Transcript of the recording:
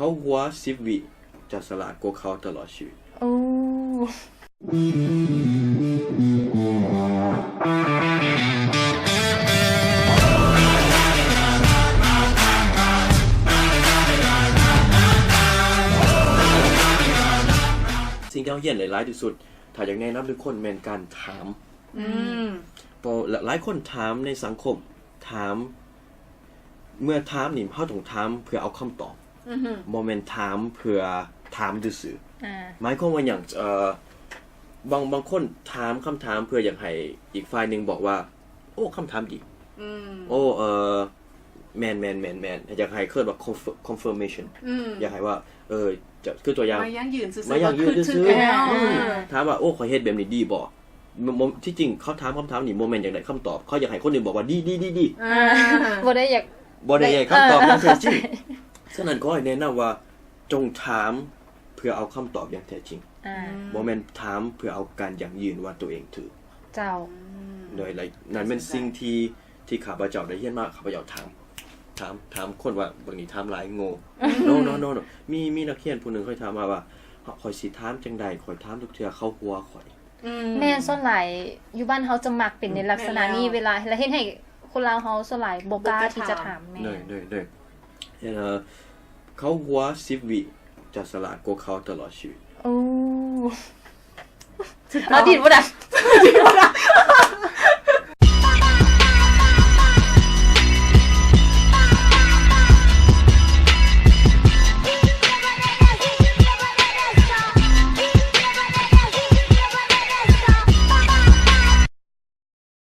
ເຂົາຫົວສິບວິ ຈະສະຫຼາດກວ່າເຂົາຕະຫຼອດຊີວິດ. ໂອ້ ສິ່ງທີ່ເຮົາຮຽນໄດ້ຫຼາຍທີ່ສຸດ ຖ້າຢາກແນະນຳທຸກຄົນແມ່ນການຖາມ. ອືມ ເພາະຫຼາຍຄົນຖາມໃນສັງຄົມ ຖາມ ເມື່ອຖາມນີ້ເຮົາຕ້ອງຖາມເພື່ອເອົາຄຳຕອບ ບໍ່ແມ່ນຖາມເພື່ອຖາມຊື່ໆ. ອາ ໝາຍຄວາມວ່າຫຍັງ? ເອີ ບາງ ບາງຄົນຖາມຄຳຖາມເພື່ອຢາກໃຫ້ອີກຝ່າຍໜຶ່ງບອກວ່າ ໂອ້ ຄຳຖາມດີ. ອືມ ໂອ້ ເອີ ແມ່ນໆໆໆ ຢາກໃຫ້ເອີ້ນວ່າ confir- confirmation ອືມ ຢາກໃຫ້ວ່າ ເອີ ຈະ ຄືຕົວຢ່າງ ມາຢັ້ງຢືນຊື່ໆ ມາຢັ້ງຢືນຊື່ໆ ອືມ ຖາມວ່າ ໂອ້ ຂ້ອຍເຮັດແບບນີ້ດີບໍ່? ບໍ່ ທີ່ຈິງເຂົາຖາມຄຳຖາມນີ້ບໍ່ແມ່ນຢາກໄດ້ຄຳຕອບ ເຂົາຢາກໃຫ້ຄົນອື່ນບອກວ່າ ດີໆໆໆ. ອາ ບໍ່ໄດ້ຢາກ ບໍ່ໄດ້ຢາກຄຳຕອບຢ່າງແທ້ຈິງ. ເອີ ສະນັ້ນຂໍໃຫ້ແນະນຳວ່າ ຈົ່ງຖາມເພື່ອເອົາຄຳຕອບຢ່າງແທ້ຈິງ. ອາ ອືມ ບໍ່ແມ່ນຖາມເພື່ອເອົາການຢັ້ງຢືນວ່າຕົວເອງຖືກ. ເຈົ້າ ອືມ ໂດຍ ແລະ ນັ້ນແມ່ນສິ່ງທີ່ ທີ່ຂ້າພະເຈົ້າໄດ້ຮຽນມາ ຂ້າພະເຈົ້າຖາມ ຖາມ ຖາມຄົນວ່າ ບັກນີ້ຖາມຫຼາຍໂງ່. ໂນ ໂນ ໂນ ໂນ ມີ ມີນັກຮຽນຜູ້ໜຶ່ງເຄີຍຖາມມາວ່າ ຂ້ອຍຊິຖາມຈັ່ງໃດ? ຂ້ອຍຖາມທຸກເທື່ອເຂົາຫົວຂ້ອຍ. ອືມ ແມ່ນ ສ່ວນຫຼາຍຢູ່ບ້ານເຮົາຈະມັກເປັນໃນ ອືມ ລັກສະນະນີ້ ແມ່ນແລ້ວ ເວລາ ແລະ ເຮັດໃຫ້ຄົນລາວເຮົາສ່ວນຫຼາຍບໍ່ກ້າ ບໍ່ກ້າ ທີ່ຈະຖາມ. ຖາມ ແມ່ນ ໂດຍ ໂດຍ ໂດຍ ເອີ ເຂົາຫົວສິບວິ ຈະສະຫຼາດກວ່າເຂົາຕະຫຼອດຊີວິດ. ໂອ້ ເອົາ ຕິດບໍ່ໄດ້.